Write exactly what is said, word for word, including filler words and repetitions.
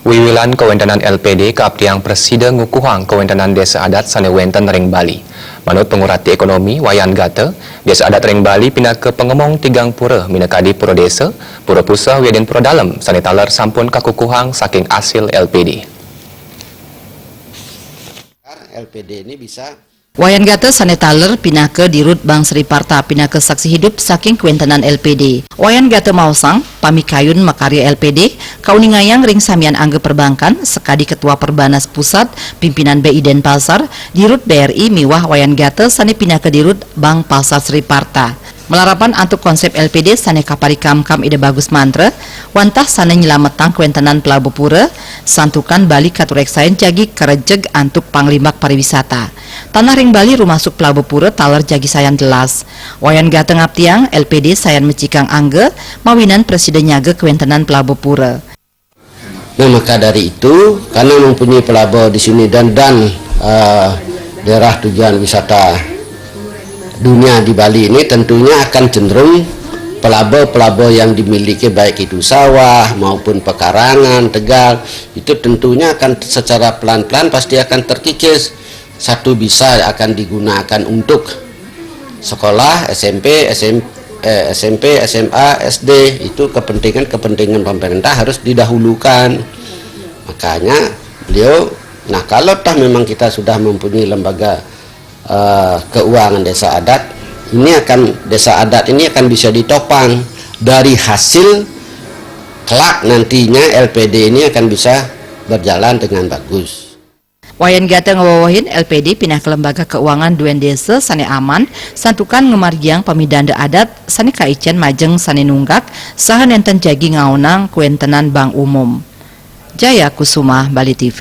Wiwilan kawéntenan L P D kaaptiang prasida ngukuhang kawéntenan désa adat sané wénten ring Bali. Manut pangurati ékonomi Wayan Gata, désa adat ring Bali pinaka pangemong tigang pura minakadi pura désa, pura puseh wiadin pura dalem sané taler sampun kakukuhang saking asil L P D. L P D ini bisa Wayan Gata sané taler pinaka Dirut Bank Sri Parta pinaka saksi hidup saking kawéntenan L P D. Wayan Gata maosang, pamikayun makarya L P D kauningayang ring samian angga perbankan, sakadi Ketua Perbanas Pusat, pimpinan B I Denpasar, Dirut B R I miwah Wayan Gata sané pinaka Dirut Bank Pasar Sri Parta. Malarapan antuk konsép L P D sané kaparikamkam Ida Bagus Mantra, wantah sané nylametang kawéntenan palaba pura, santukan Bali katureksain jagi karejeg antuk panglimbak pariwisata. Tanah ring Bali rumasuk palaba pura taler jagi sayan telas. Wayan Gata ngaptiang, L P D sayan mecikang angga, mawinan prasida nyaga kawéntenan palaba pura. Nah, maka dari itu, karena mempunyai pelaba di sini dan, dan, eh, daerah tujuan wisata dunia di Bali ini tentunya akan cenderung pelaba-pelaba yang dimiliki, baik itu sawah maupun pekarangan, tegal, itu tentunya akan secara pelan-pelan pasti akan terkikis. Satu bisa akan digunakan untuk sekolah, S M P, S M, eh, S M P, S M A, S D, itu kepentingan-kepentingan pemerintah harus didahulukan. Makanya beliau, nah, kalau toh memang kita sudah mempunyai lembaga, eh, keuangan desa adat, ini akan, desa adat ini akan bisa ditopang dari hasil kelak nantinya L P D ini akan bisa berjalan dengan bagus. Wayan Gata ngawewehin L P D pinaka lembaga keuangan duén désa sané aman, santukan ngamargiang pamidanda adat sané kaicén majeng sané nunggak, saha nénten jagi ngaonang kawéntenan bank umum. Jaya Kusuma, Bali T V.